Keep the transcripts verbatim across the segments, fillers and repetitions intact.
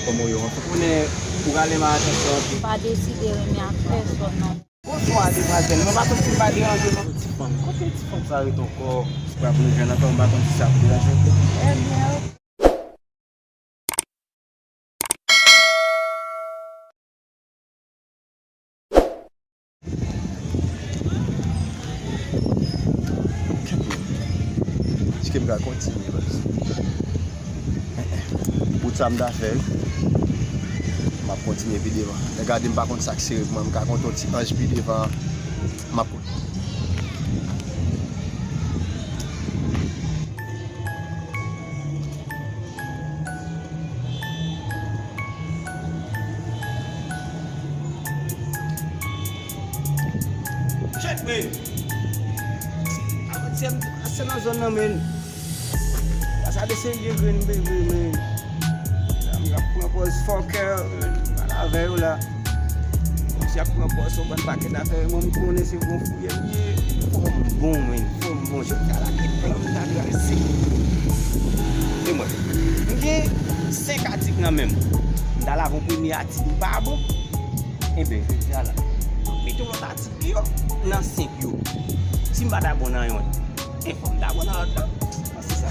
Kòman w ye, anfen? Konnen ou rale m a atansyon anpil. Pa deside renmen ak pèsòn non. Bonswa, demwazèl. Mwen pa konn si m pa deranje non. Ti fanm, kote ti fanm sa ret ankò? Se pa pou nou jwenn ankò, m pa konn si sa pou deranje. Ebyen, Kenbe. Èske m ka kontinye, baz? Bout sa m ta fè, wi. M ap kontinye pi devan. Lè gade m pa konn sa k sere pou mwen, m ka konte yon ti anj pi devan. M ap kontinye. Chèk, men. Avantyè m pase nan zòn nan, men. Sa de serye grenn bebe, men. Sa m ap pran pòz fòkè, men. Pale avè yo la. Kòmsi ap pran pòz yon bann pakèt afè, men mwen m konnen se bon fouye m ye. Fò m bon, men. Fò m bon. Jodi a la, ki plan m ta trase? E mwen, m gen senk atik nan men m. M ta lave yon premye atik, li pa bon. Enben, jodi a la, m ap mete yon lòt atik yo nan senk yo. Si m pa ta bon nan yonn, e fò m ta bon nan lòt la. Se sa.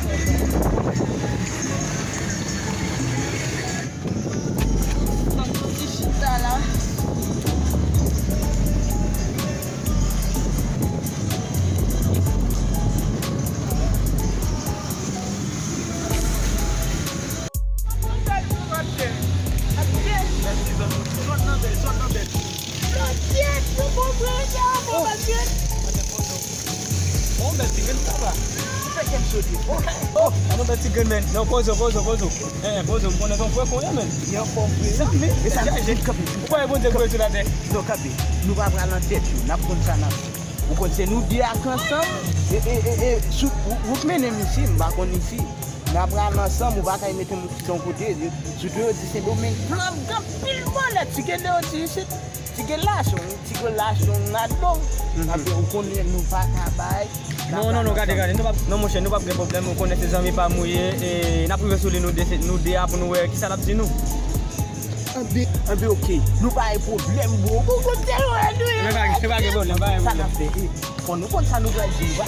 Tankou ti chita la. Sòt nan bèl, sòt nan bèl. Lòt pyès, yo bon vre, yo bon, paske. Bon, bèl ti grenn, sa va? Ou fè kè m sote. Oh, oh, an nou bèl ti grenn, men. Non, poze w, poze w, poze w. Eh, poze w, m konnen se yon fwè kon ye, men. Li anfòm vre. Sa, men, e sa, chaje. Kanpe. Ou pa wè Bondye voye sou latè? Non, kanpe. Nou pa pral nan tèt yo, n ap konn sa n ap fè. Ou konn se nou de ak ansanm, e, e, e, e, sou, ou, ou k mennen m isi, m pa konn isi. N ap pral ansanm, ou pa ka mete m sou yon kote, sitou yo di Sendomeng, plan gen anpil vòlè, ti gen de yo di isit, ti gen lason, ti gen lason, nado. Mhm. Anfen, ou konnen nou pa ka bay. Non, non, non, gade, gade, nou p ap, non, monchè, nou p ap gen pwoblèm, ou konnen se zanmi pa m ou ye, e n ap rive sou li nou de, nou de a pou nou wè kisa l ap di nou. Anben, anben, oke. Nou pa gen pwoblèm, bro. Bon, bon, tèlman nou ye. Men pa gen, pa gen pwoblèm, pa gen pwoblèm. Sa n ap fè, e, fò nou konn sa nou pral di. Sa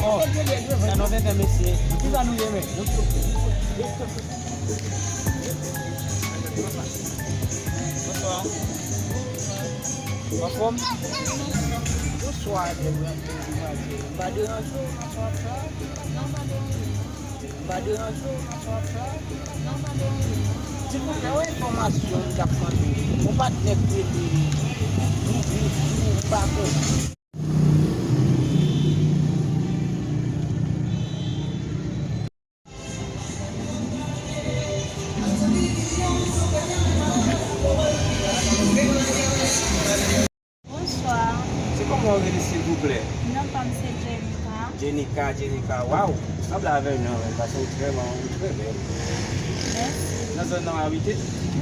nou tenten, mesye. Kisa nou ye, men? Bonswa. Anfòm? Bonswa, demwazèl. M pa deranje w nan sa w ap fè a? Non, pa deranje. M pa deranje w nan sa w ap fè a? Non, pa deranje. Silvouplè, yon enfòmasyon m t ap mande w. Yon patnè k rele Doudou, Doudou, m pa konn. Bonswa. Se kòman w rele, silvouplè? Non pa m se Jenica. Jenica, Jenica, waw, ou sanble avè non, men, paske ou vrèman, ou trè bèl. Mèsi. Nan zòn nan w abite?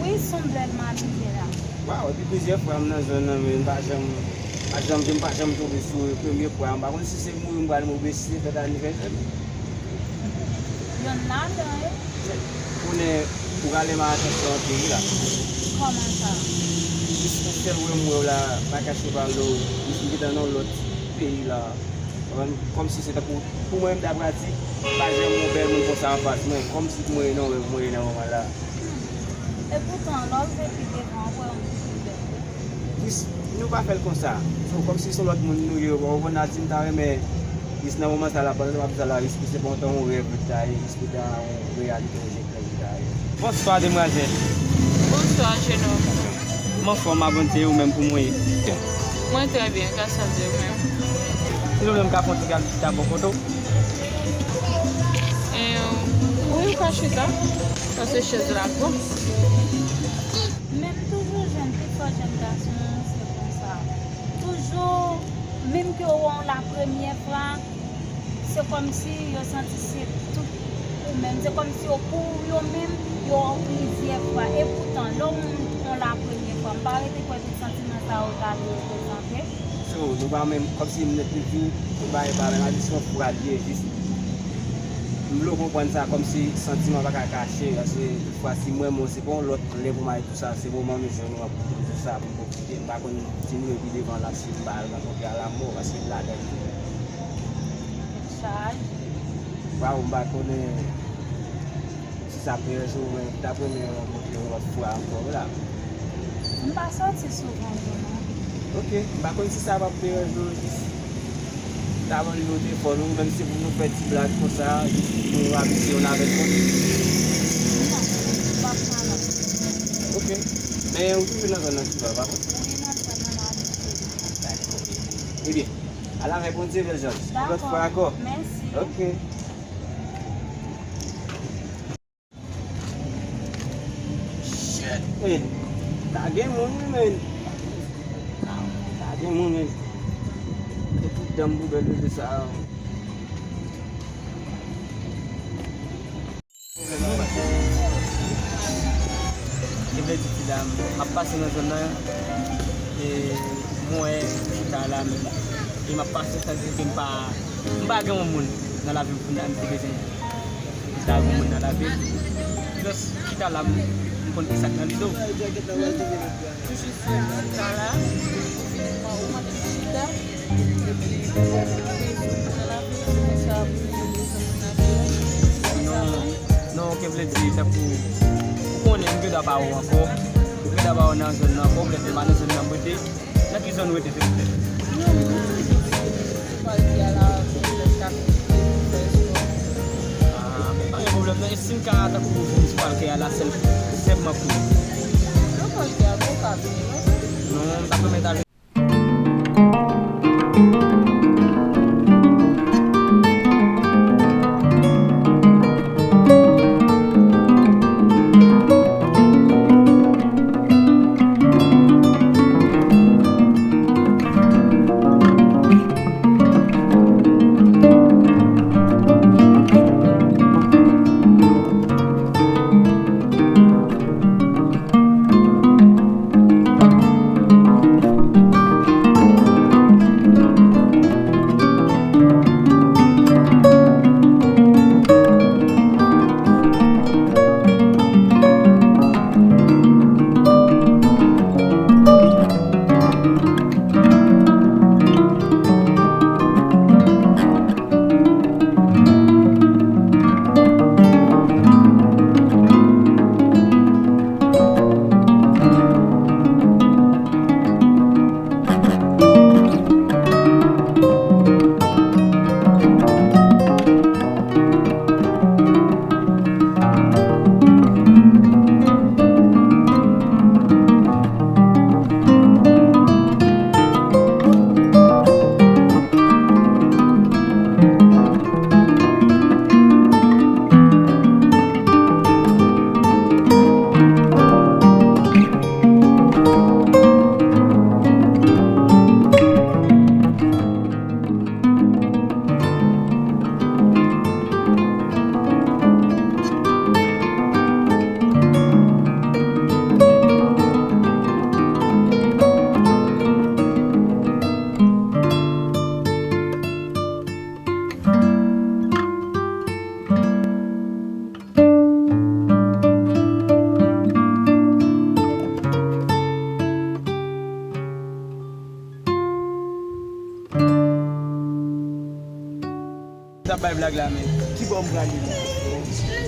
Wi, se yon blèd m abite la. Waw, epi plizyè fwa m nan zòn nan, men m pa janm, pa janm, m pa janm tonbe sou ou, premye fwa, m pa konn si se mouri m pral mouri oubyen si se fèt anivèsè m. Yonn ladan yo. Konnen ou rale m a atansyon anpil wi la. Kòman sa? Jis yon sèl wè m wè w la, m pa kache pale w, jis m gentan nan yon lòt peyi la. Kòmsi se tankou, pou mwen m ta pratik, pa janm yon bèl moun konsa anfas mwen, kòmsi pou mwen non, mwen nan moman la. Hmm. Epoutan, lè w vin pi devan, w wè yon ti pi bèl. Jis, nou pa fè l konsa. So, kòmsi se yon lòt moun nou ye, ou konprann, Nadine ta renmen, jis nan moman sa la, pandan m ap di sa la, jis pou se pa yon rèv li ta ye, jis pou ta yon reyalite, yon jèn fi li ta ye. Bonswa, demwazèl. Bonswa, jenòm. M anfòm, a Bondye, ou menm kòman w ye? Mwen trè byen, gras a Dye, ou menm? Silvouplè, m ka fè yon ti gade chita bò kote w? Wi, ou ka chita, paske chèz la bon. Men m toujou jwenn, tout fwa jèn gason, se konsa. Toujou, menm ke w wè yon la premyè fwa, se kòmsi yo santi se tout ou menm. Se kòmsi yo pou yo menm, yo wè w plizyè fwa. Epoutan, lè w wè yon la premyè fwa, m pa rete kwè tout santiman sa yo ta dwe reprezante. So, nou pa menm, kòmsi m nèt toujou, nou pa, e pa menm, a jis yon fwa l ye, jis. M vle w konprann sa, kòmsi santiman pa ka kache, paske toutfwa si m renmen w, se pa yon lòt lè pou m al di w sa, se moman nou jwenn ou an pou m di w sa, pou m pwofite. M pa konn si m redi devan la, si m pa al rankontre a lanmò, paske m ladan l tou. Chaj. Waw, m pa konnen si sa ap deranje w, men m t ap renmen rankontre w yon lòt fwa ankò, wi la. M pa sòti souvan tou, non. Ok, m pa konn si sa p ap deranje w, jis ta ban m nimewo telefòn ou, menm si pou nou fè ti blag konsa, jis pou nou abitye youn avèk lòt. Non, m p ap pale. Ok. Men ou toujou nan zòn nan, Silva, pa konn? Wi, nan zòn nan, m abitye. Dakò. Ebyen, al avèk Bondye, bèl Jòj. Yon lòt fwa ankò. Dakò. Mèsi. Ok. Shit, men. Ta gen moun, wi, men. Ta gen moun, men. Mete tout dan m pou bèl bebe sa a. Pwoblèm nan, paske, e vle di, ti dam, m ap pase nan zòn nan, e mwen wè chita la menm. E m ap pase, sa di ke m pa, m pa gen yon moun nan lavi m pou m ta di m te bezwen chita ak yon moun nan lavi m. Just chita la, m, m konn ki sa k nan lide w. Toujou sou chita la, ou manke chita, epi ou bezwen moun nan lavi w, se konsa pou nou bezwen moun nan lavi w. Non, non, ke vle di, tankou, ou konnen, m gen dwa pa wè w ankò, m gen dwa pa wè w nan zòn nan ankò, ou vle fè m nan zòn nan m rete. Nan ki zòn ou rete, silvouplè? Non, mwen rete sou, sou palkè a la, sou lè ka fè spò. Ah, men pa gen pwoblèm, non. E si m ka tankou pou vin sou palkè a la, sèl, sèlman pou. Nan palkè a, non, ou ka vini, non. Non, m t ap renmen ta vin. T ap bay blag la, men. Ki bò m prale la?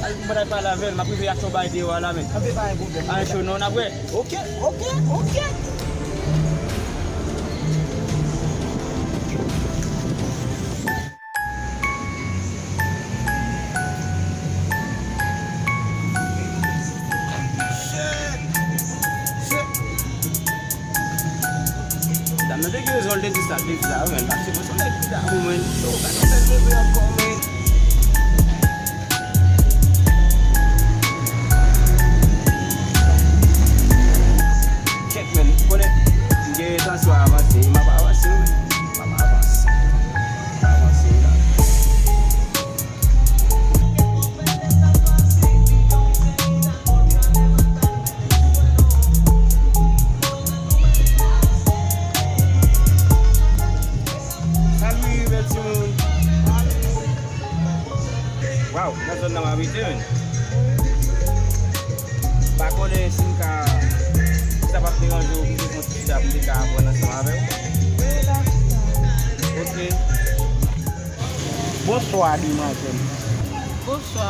Al, m pral pale avè l, m ap rive ak yon bagay deyò a la, men. Anben, pa gen pwoblèm. Pa gen cho non, n ap wè. Ok, ok, ok. Dam nan te gen rezon, l te di sa, l te di sa, men, paske mwen se yon nèg ki damou, men. Yo, gade yon bèl bebe ankò, men. Kèt, men, ou konnen, m gen entansyon avanse, m ap avanse, wi. M ap avanse. M ap avanse, wi, la. Salut, bèl timoun. Pa konnen si m ka, si sa p ap deranje w pou nou fè yon ti chita pou m te ka aprann ansanm avè w. Ok. Bonswa, demwazèl. Bonswa.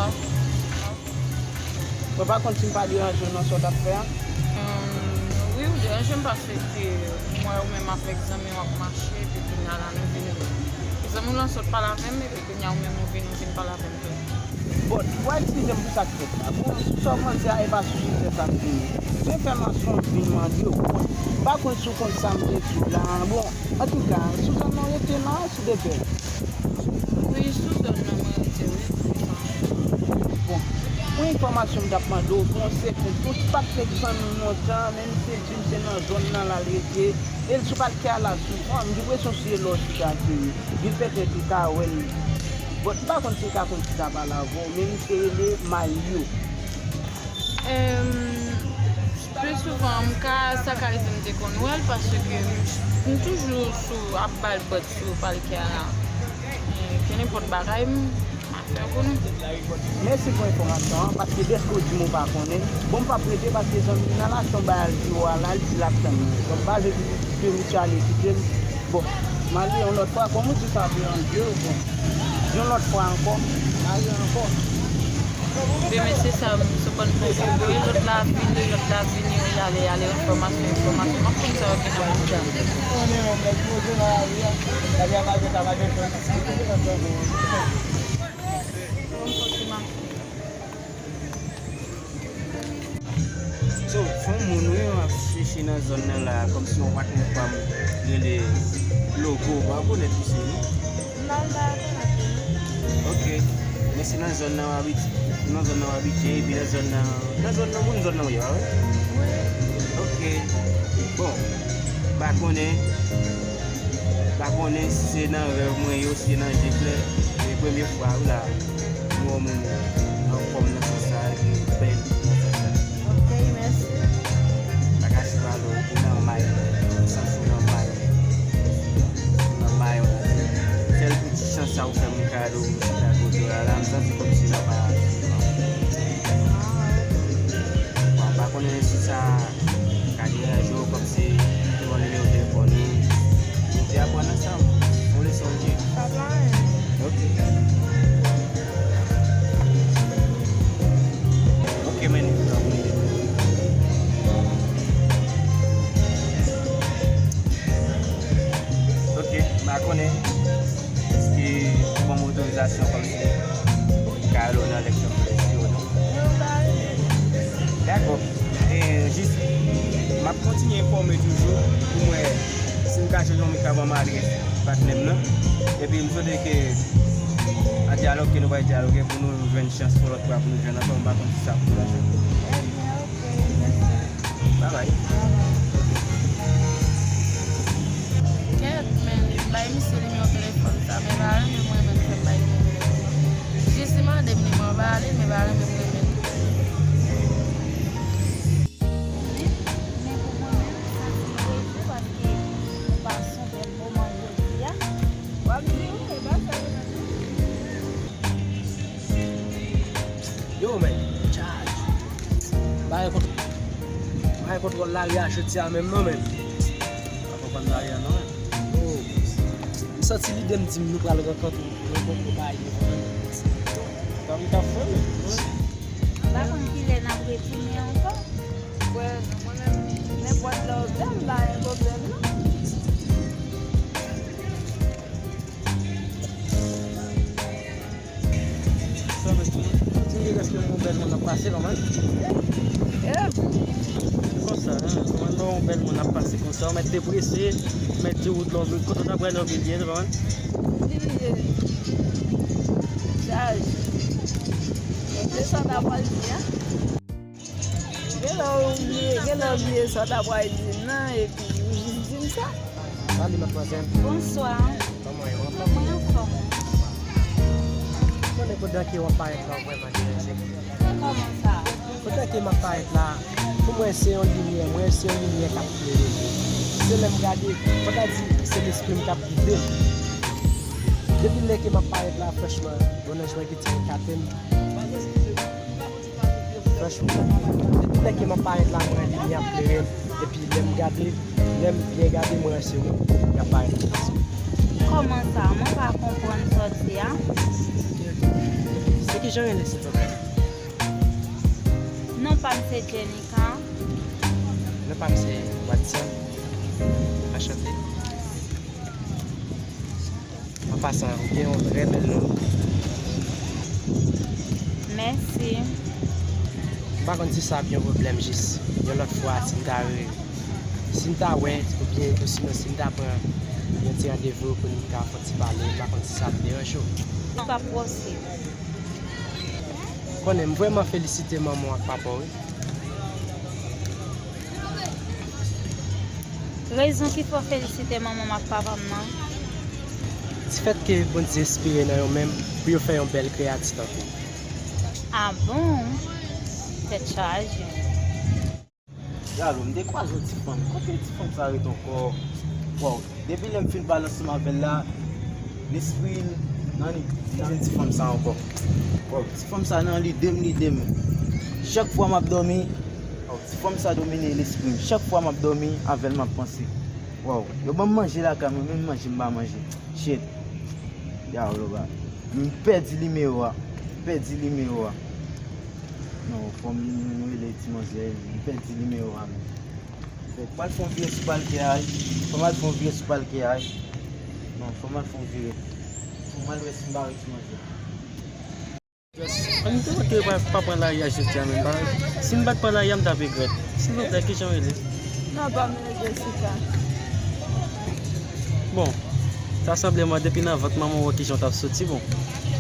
Mwen pa konn si m pa deranje w nan sa w t ap fè a. Wi, ou deranje m paske m wè ou menm avèk zanmi w ap mache, epi kounye a la nou vin, zanmi w lan sot pale avè m, epi kounye a ou menm ou vin, ou vin pale avè m tou. Bon, w a eskize m pou sa k fèt la. Bon, sou sa w mande a, e pa sou sijè sa m te gen enfòmasyon m vin mande w. Bon, m pa konn si w konn sa m te di w la. Bon, antouka, sou zòn nan w rete la, sou Depè? Wi, sou zòn nan mwen rete, wi. Bon, yon enfòmasyon m t ap mande w, bon, se pou tout pa t fèk zanmi m lontan, menm si l di m se nan zòn nan l al rete, e l sou palkè a la souvan, m gen enpresyon se lè w chita ke li petèt ou ka wè l. Bon, m pa konn si l ka fè yon ti ta pale avè w, men misye rele Mario. Em, Pli souvan, m ka, sa ka rive m te konn wè l, paske m, m toujou sou, ap ba l bòt sou palkè a la. E, kenenpòt bagay, m, m ap fè w konnen. Mèsi pou enfòmasyon an, paske dèske w di m ou pa konnen. Bon, m p ap rete paske zanmi m nan la, se yon bagay l di w a la, l di l ap tann mwen. Bon, m pa vle pou, pou misye ale kite m. Bon, m ale yon lòt fwa, kòm ou di sa deranje w, bon, yon lòt fwa ankò, m ale ankò. Demen se sa, m se konn fè w voye, lòt la vini, lòt la vini, wi, ale, ale, enfòmasyon, enfòmasyon. M ap konn sa yo gen nan bouch la. So, fon moun wi, m ap chèche nan zòn nan la, kòmsi yon patnè pa m rele Logo, m pa konèt misye non. Non, m pa rekonèt li non. Ok. Men se nan zòn nan w abit-, nan zòn nan w abite, epi nan zòn nan, nan zòn nan, moun zòn nan w ye, pa vre? Wi. Ok. Bon, m pa konnen, m pa konnen si se nan rèv mwen ye, si se nan je klè, se premye fwa wi la. M wè yon moun anfòm nan sans sa, epi bèl nan sans sa. Ok, mèsi. Pa kache valè w, ou nan may mwen, sans ou nan may mwen. Ou nan may mwen. Sèl pou ti chans sa ou fè m kado, m chita kote w la, la, m santi kòmsi nan pa bon, m pa konnen si sa ka deranje w, kòmsi ou te ban nimewo telefòn ou, nou te aprann ansanm yon leson de vi. Pa gen anyen. Ok. Ok, men. Ok, m pa konnen. Èske ou ban m otorizasyon kòmsi m ka ale w nan lèksyon kolèj yo non? Dakò. E, jis, m ap kontinye enfòme toujou pou m wè si m ka jwenn yon moun k ka ban m adrès patnè m nan. Epi m swete ke nan dyalòg ke nou pral dyaloge pou nou jwenn chans yon lòt fwa pou nou jwenn ansanm, m pa konn si sa pou nou jwenn. Ebyen, ok, mèsi. Babay. Kèt, men, bay misye nimewo telefòn sa, men pa renmen mwen menm fè m bay nimewo telefòn nan. Jis li mande m nimewo, m pa ale, men pa renmen m renmen l. Men, men pou mwen menm, m santi m rejwi paske nou pase yon bèl moman jodi a. W ap di wi, e pa sa yo nan di. Yo, men, tchaj. Bagay kont-, bagay kontwòl lari a jodi a menm non, men. Pa konprann lari a non, men. Yo, m santi lide m di m nou pral rankontre, rankontre bagay yo, men. Sa m t ap fè, men. M pa konn kilè n ap retounen ankò. Wè, mwen menm, nenpòt lè w vle, m pa gen pwoblèm non. Sa, men, kontinye, èske yon bèl moun ap pase, kòman? Konsa, hein, kòman yon bèl moun ap pase konsa, ou mèt deprese, mèt di wout la, kote w ta pral yon milye, kòman? Milye. Chaj. Se sa w ta pral di, hein? Genlè w bliye, genlè w bliye sa w ta pral di m nan, epi ou jis di m sa. Salut, mademoiselle. Bonsoir. Kòman w ye? Mwen anfòm. Konnen pandan ke w ap parèt la, w vrèman deranje m. Kòman sa? Pandan ke m ap parèt la, pou mwen se yon limyè, mwen se yon limyè k ap klere. Se lè m gade, fò ta di, se lespri m k ap gide m. Depi lè ke m ap parèt la, franchman, bon, nan jwen ki tire kate m. Franchman, depi lè ke m ap parèt la, m wè limyè ap klere m. Epi lè m gade, lè m byen gade, m wè se ou ki ap parèt nan fas mwen. Kòman sa? Mwen pa konprann sa w di a. Se kijan w rele, silvouplè? Non pa m se Jenica. Non pa m se Watson. Anchante. An pasan, ou gen yon trè bèl non. Mèsi. M pa konn si sa ap yon pwoblèm, jis yon lòt fwa, si m ta re-, si m ta wè, oubyen, osinon, si m ta pran yon ti randevou pou n ka fè yon ti pale, m pa konn si sa ap deranje w. Li p ap posib. Konnen, m vrèman felisite manman w ak papa w, wi. Rezon ki fè w felisite manman m ak papa m nan? Difèt ke Bondye enspire nan yo menm pou yo fè yon bèl kreyati tankou w. A bon? Tèt chaje. Galo, m te kwaze yon ti fanm. Kote ti fanm sa ret ankò? Waw, depi lè m fin pale ansanm avè l la, lespri l nan li, nan ti fanm sa ankò. Waw, ti fanm sa nan lide m, lide m. Chak fwa m ap dòmi, waw, ti fanm sa domine lespri m. Chak fwa m ap dòmi, avè l m ap panse. Waw, yo ban m manje lakay mwen, menm manje m pa manje. Shit. Diablo ba. M pèdi nimewo a. M pèdi nimewo a. Non, fò m rele ti manzè. M pèdi nimewo a, menm. Fò m al fè yon vire sou palkè a, wi. Fò m al fè yon vire sou palkè a, wi. Non, fò m al fè yon vire. Fò m al wè si m pa wè ti manzè. An nou te wè ke pa, pa pran lari a jodi a menm, pa, si m pa t pran lari a, m t ap regrèt. Silvouplè, kijan w rele? Non, pa m rele Jessica. Bon, sa sanble mwen depi nan vant manman w wè kijan w t ap soti, bon.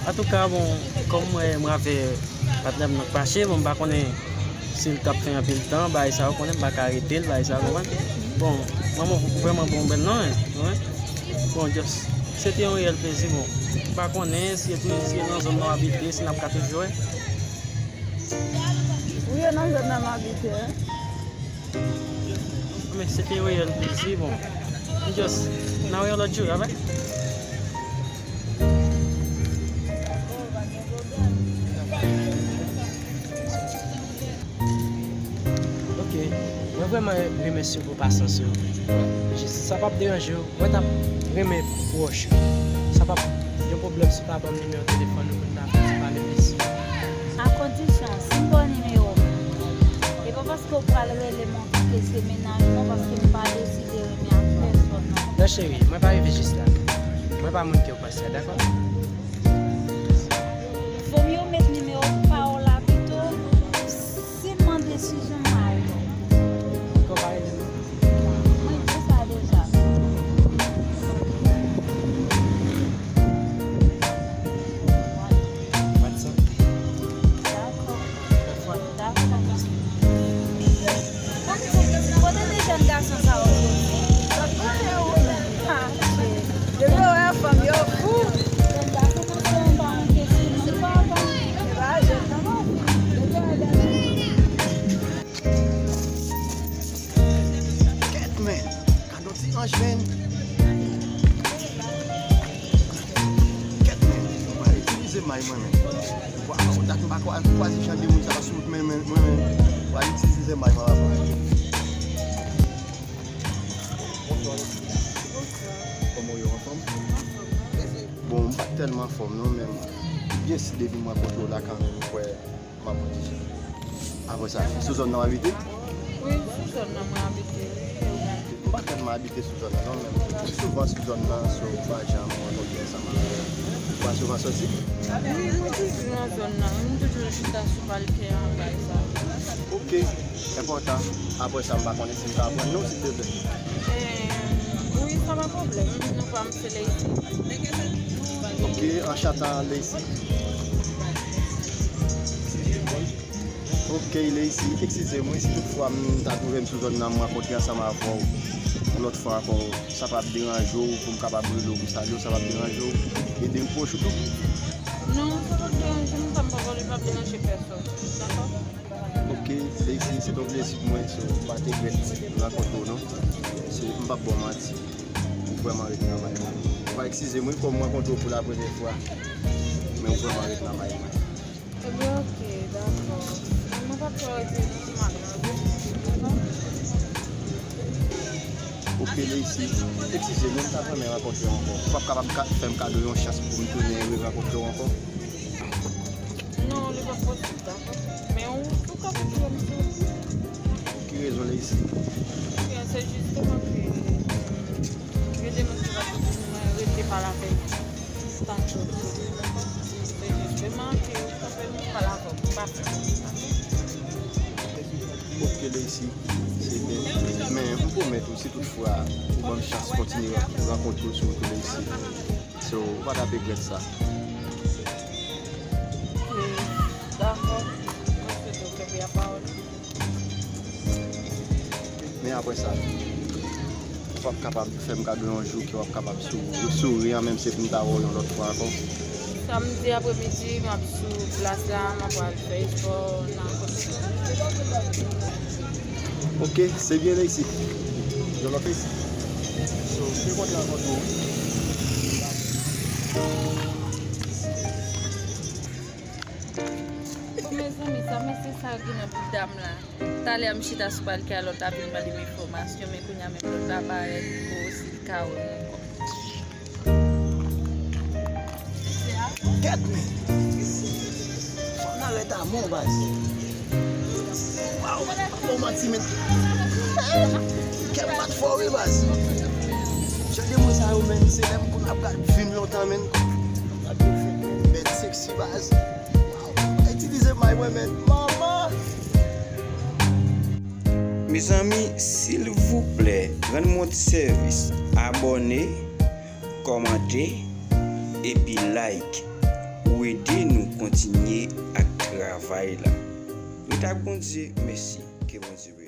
Antouka, bon, kòm mwen, mwen avè patnè m nan k mache, bon, m pa konnen si l t ap fè anpil tan, bagay sa yo, konnen m pa ka rete l, bagay sa yo, konprann? Bon, manman w vrèman bon bèl non, wi, wi. Bon, just, se te yon reyèl plezi, bon. M pa konnen si e tou, si e nan zòn nan w abite, si n ap ka toujou wè. Wi, e nan zòn nan m abite, wi. Men se te yon reyèl plezi, bon. M just, n a wè yon lòt jou, a vre? Ok, mwen vrèman remèsye w pou pasyans ou. Jis, sa p ap deranje w, mwen t ap renmen pwòch ou. Sa p ap yon pwoblèm si w ta ban m nimewo telefòn ou pou n ta fè ti pale plis. A kondisyon, si m ba w nimewo m, e pa paske w pral rele m antanke se mennaj mwen, paske m pa deside renmen ak pèsòn non. Non cheri, mwen pa rive jis la. Mwen pa moun ke w panse a, dakò? Vomye w met nimewo pa w la pito. Si m mande Suzanne m pa rele w. Kò pa rele m. Mwen di w sa deja. Watson. Dakò. Dakò. Kote de jèn gason sa yo soti? Lòt kote yo menm. Ha, cheri. Depi yo wè fanm, yo fou. Jèn gason nan se anba yon kesyon, non, papa. Se pa jèn nan non. Depi yo wè de Kèt, men. Gad yon ti anj, men. Kèt, men. Mwen pa itilize may mwen, men. Waw, dat m pa kwa-, kwaze jan de moun sa sou wout, men, men, mwen, men. Mwen pa itilize may mwen, papa. Bonswa, lèzanmi. Bonswa. Kòman w ye, w anfòm? Anfòm, wi. Bon, m pa t tèlman anfòm, non, men m deside vin rankontre w la kanmenm, m kwè. M ap pran ti jan. Apre sa, sou zòn nan w abite? Wi, sou zòn nan mwen abite, wi. M pa tèlman abite sou zòn nan, non, men m souvan sou zòn nan, so, m pa janm rankontre ansanm avè w. Ou pa souvan soti? Wi, mwen toujou nan zòn nan, wi, m toujou chita sou palkè an, bay sa. Ok, enpòtan. Apre sa, m pa konnen si m ka pran non, silteplè. Eh, wi, sa pa pwoblèm. Non pa m se Leysi. Ok, anchante Leysi. Ok, Leysi, eskize m wi, si toutfwa m ta twouve m sou zòn nan, m rankontre ansanm avè w yon lòt fwa ankò, sa p ap deranje w pou m kapab rele w pou salye w, sa p ap deranje w ede m pwòch ou tou? Non, sa p ap deranje m, sa m pa vle, li p ap deranje pèsòn. Dakò? Ok, Leysi, se t on plezi pou mwen, so, m pa t regrèt rankontre w non. Se, m p ap ba w manti. Vrèman ret nan may mwen. Ou va eskize m wi, kòm m rankontre w pou la premyè fwa. Men ou vrèman ret nan may mwen. Ebyen, oke, dakò. Men mwen pa t kwè w ret nan may mwen, non. Oke, Leysi, eskize m, m ta renmen rankontre w ankò. Ou p ap kapab ka, fè m kado yon chans pou m tounen rerankontre w ankò? Non, li p ap posib, dakò. Men ou, ou ka konprann tou. Pou ki rezon, Leysi? Ebyen, se jisteman ke, gen de moun ki pa sou mwen rete pale avè m tankou tou. Se jisteman ke ou ka fè m pale avè w, pa fè m. Oke, Leysi, se byen. Men m pwomèt ou, si toutfwa ou ban m chans kontinye rankontre w sou wout ou, Leysi. So, ou pa t ap regrèt sa. Oke, dakò. Mwen swete w kenbe a pawòl. Men apre sa, ou p ap kapab fè m kado yon jou ke w ap kapab sou-, souri an, menm si pou m ta wè w yon lòt fwa ankò? Samdi apremidi, m ap sou plas la, m ap al fè espò nan kote. Oke, se byen, Leysi. Yon lòt Leysi. So, m te kontan rankontre w, wi. O mezanmi, sa mesye sa gen nan bouda m la. Talè a m chita sou balkè a, lòt la vin ban li m enfòmasyon, men kounye a menm lòt la parèt pou si l ka wè m ankò. Gèt men! Fanm nan rèd amò, baz. Waw, pa bon manti, men. Kè m bat fò, wi, baz. Jan de moun sa yo, men, se lè m konn ap gad fim lontan, men. Gad fim, bèl seksi, baz. Waw, itilize may mwen, men. Manman! Mezanmi, silvouplè, rann mwen yon ti sèvis. Abòne, kòmante, epi like. Ou ede nou kontinye ak travay la. Ret ak Bondye, mèsi. Ke Bondye beni.